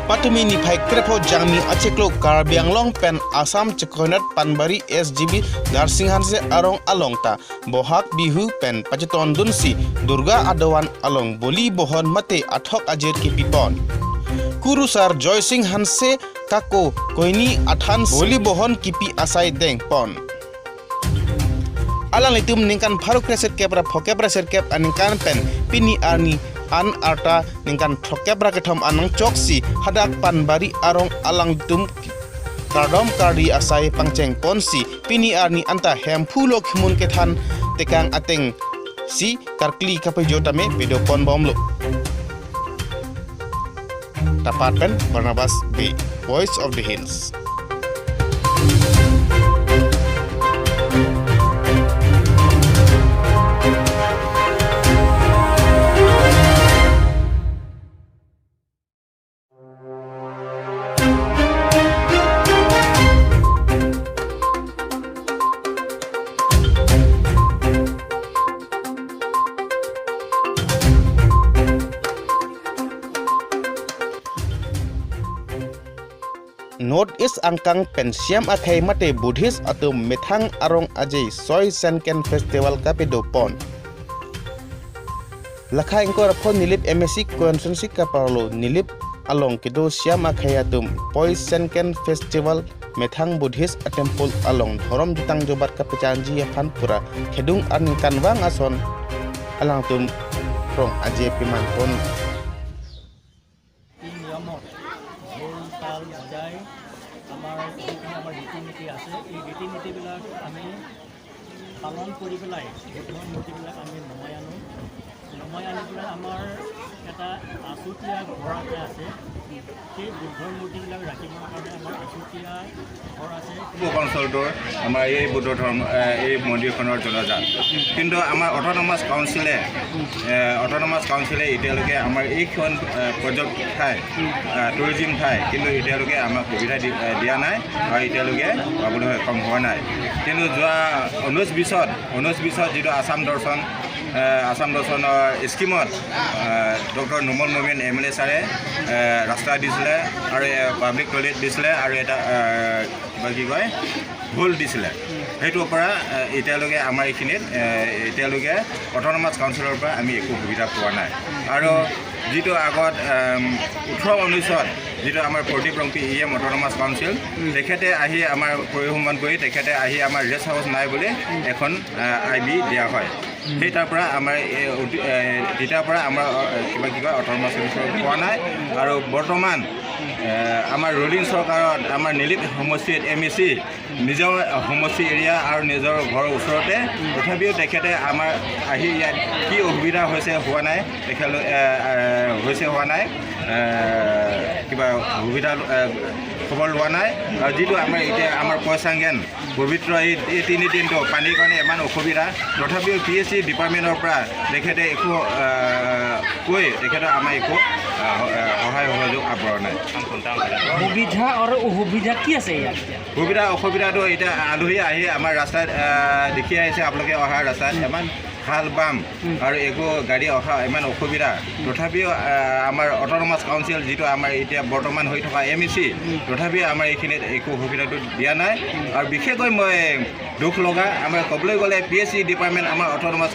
Patumi ni phai krepho jangmi acheklo Karbi Anglong pen Assam Chakoinat Panbari SGB Garsing Hanse arong along ta Bohag Bihu pen Pacheton Dunsi Durga Adawan along Boli Bohon mate athok ajer ki pipon Kurusar Joy Singh Hanse kako koini athan Boli Bohon kipi asai deng pon alang litum ningkan pharuk reset kep ra phokep ra ser kep aningkan pen pini arni an arta ningkan thokep ra kethom anang choksi hadak Panbari arong alang tum kardom kardi asai pangcheng ponsi pini arni anta hem phulo khimun ke than tekang ateng si karkli kapai jotame pedo pon bomlo tapat pen Barnabas B, Voice of the Hills. North East Angkang Pensiam Akhai mate Buddhist atau Methang Arong Ajay Soi Senken Festival kapedo pon. Lakha engkor phon nilip MSc konsensi kaparlo nilip along kido Siam Akhai atum Poi Senken Festival Methang Buddhist Temple along Dhorom Jutang Jobat kapechanji afan pura khedung arning kanwang ason alang tum rong Ajay piman pon. নিয়মত ঢোল তাল বজাই আমাৰ যিখিনি আমাৰ ৰীতি নীতি আছে, এই ৰীতি নীতিবিলাক আমি পালন কৰি পেলাই বুদ্ধ মূৰ্তিবিলাক আমি নমাই আনো। নমাই আনি পেলাই আমাৰ এটা আছুতীয়া ঘৰ এটা আছে। সেই বুদ্ধ মূৰ্তিবিলাক ৰাখিবৰ কাৰণে আমাৰ আছুতীয়া ঘৰ আছে। পূব অঞ্চলটোৰ আমাৰ এই বুদ্ধ ধৰ্ম এই মন্দিৰখনৰ জনাজাত, কিন্তু আমাৰ অট'নমাছ কাউন্সিলে এতিয়ালৈকে আমাৰ এইখন পৰ্যটক ঠাই, টুৰিজিম ঠাই, কিন্তু এতিয়ালৈকে আমাক সুবিধা দিয়া নাই আৰু এতিয়ালৈকে পাবলৈ সক্ষম হোৱা নাই। কিন্তু যোৱা 19-20ত যিটো আছাম দৰ্শনৰ স্কীমত ডক্টৰ নুমল মমিন এম.এল.এ. ছাৰে ৰাস্তা দিছিলে আৰু পাব্লিক টয়লেট দিছিলে আৰু এটা কিবা কি কয় ভুল দিছিলে। সেইটোৰ পৰা এতিয়ালৈকে আমাৰ এইখিনিত এতিয়ালৈকে অট'নমাছ কাউন্সিলৰ পৰা আমি একো সুবিধা পোৱা নাই। আৰু যিটো আগত 18-19ত যিটো আমাৰ প্ৰদীপ ৰংপি ই.এম. অট'নমাছ কাউন্সিল, তেখেতে আহি আমাৰ পৰিভ্ৰমণ কৰি তেখেতে আহি আমাৰ ৰেষ্ট হাউচ নাই বুলি এখন আই.বি. দিয়া হয়। সেই তাৰ পৰা আমাৰ তেতিয়াৰ পৰা আমাৰ কিবা কি কয় অট'নমাছ কাউন্সিল পোৱা নাই। আৰু বৰ্তমান আমাৰ ৰুলিং চৰকাৰত আমাৰ নিলিপ সমষ্টিত এম.ই.চি. নিজৰ সমষ্টি এৰিয়া আৰু নিজৰ ঘৰৰ ওচৰতে, তথাপিও তেখেতে আমাৰ আহি ইয়াত কি অসুবিধা হৈছে হোৱা নাই, তেখেত হৈছে হোৱা নাই, কিবা সুবিধা খবৰ লোৱা নাই। আৰু যিটো আমাৰ এতিয়া আমাৰ পয়চাংগেন পবিত্ৰ এই তিনি দিনটো পানীৰ কাৰণে ইমান অসুবিধা, তথাপিও পি.এইচ.ই. ডিপাৰ্টমেণ্টৰ পৰা তেখেতে একো কৈ তেখেতে আমাৰ একো সহায় সহযোগ আগবঢ়োৱা নাই। সুবিধা আৰু অসুবিধা কি আছে ইয়াত এতিয়া? সুবিধা অসুবিধাটো এতিয়া আলহী আহি আমাৰ ৰাস্তাত দেখি আহিছে আপোনালোকে, অহা ৰাস্তাত ইমান খাল বাম আৰু একো গাড়ী অহা ইমান অসুবিধা। তথাপিও আমাৰ অট'নমাছ কাউন্সিল যিটো আমাৰ এতিয়া বৰ্তমান হৈ থকা এম.ই.চি., তথাপিও আমাৰ এইখিনিত একো সুবিধাটো দিয়া নাই। আৰু বিশেষকৈ মই দুখ লগা আমাৰ ক'বলৈ গ'লে পি.এইচ.ই. ডিপাৰ্টমেণ্ট আমাৰ অট'নমাছ